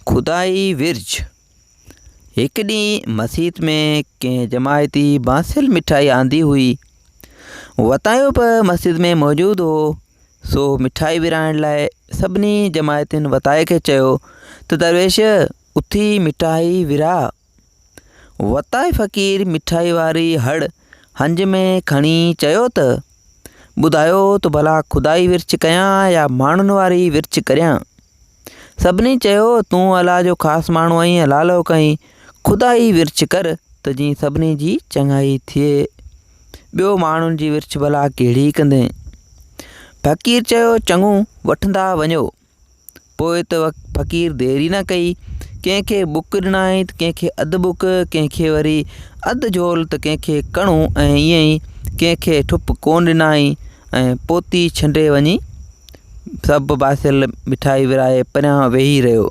خدائي ورڇ، هڪ ڏينهن مسيت ۾ ڪنهن جماعتي بانسل مٺائي آندي هئي. وتايو به مسجد ۾ موجود هو، سو مٺائي ورهائڻ لاء سڀني جماعتين وتائي کي چيو ته درويش اٿي مٺائي ورهاء. وتائي فقير مٺائي واري هڙ هنج ۾ کڻي چيو ته، ٻڌايو ته ڀلا خدائي ورڇ ڪيان يا ماڻهن واري ورڇ ڪريان؟ سڀني چيو، تون الله جو خاص ماڻهو آهين الله لوڪ آهين، خدائي ورڇ ڪر ته جيئن سڀني جي چڱائي ٿئي. ٻيو ماڻهن جي ورڇ ڀلا ڪهڙي ڪندين؟ فقير چيو، چڱو وٺندا وڃو. پوء ته فقير دير ئي نه ڪئي، ڪنهن کي ٻڪ ڏنائين ته ڪنهن کي اڌ ٻڪ، ڪنهن کي وري اڌ جهول ته ڪنهن کي ڪڻو ۽ ائين ئي ڪنهن کي ٺپ ڪونه ڏنائين ۽ پوتي ڇنڊي وڃي سڀ باسيل مٺائي ورهائي پريان ويهي رهيو.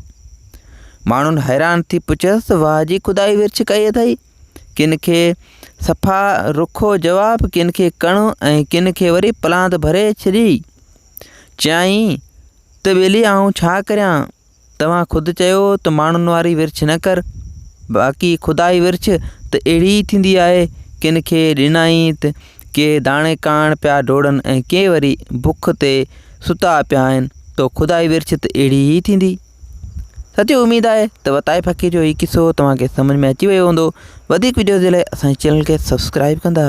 ماڻهن حيران ٿي پڇيس ته واهه جي خدائي ورڇ ڪئي اٿئي. ڪن کي صفا رکو جواب، ڪن کي ڪڻو ۽ ڪن کي وري پلاند ڀري ڇڏي. چيائين ته ٻيلي آئون ڇا ڪريان؟ توهان خود چيو ته ماڻهن واري ورڇ نه ڪر، باقي خدائي ورڇ ته اهڙي ئي ٿيندي آهي، ڪن کي ڏنائين ته ڪي داڻي ڪاڻ پيا ڊوڙن ۽ ڪي وري بک تي ستا پيا آهن، تو خدائي ورڇ ته اهڙي ئي ٿيندي. سچي اميد آهي ته وتائي فقير جو هي قصو توهان کي سمجهه ۾ اچي ويو هوندو. وڌيڪ وڊيوز جي لاء اسان جي چينل کي سبسڪرائب ڪندا.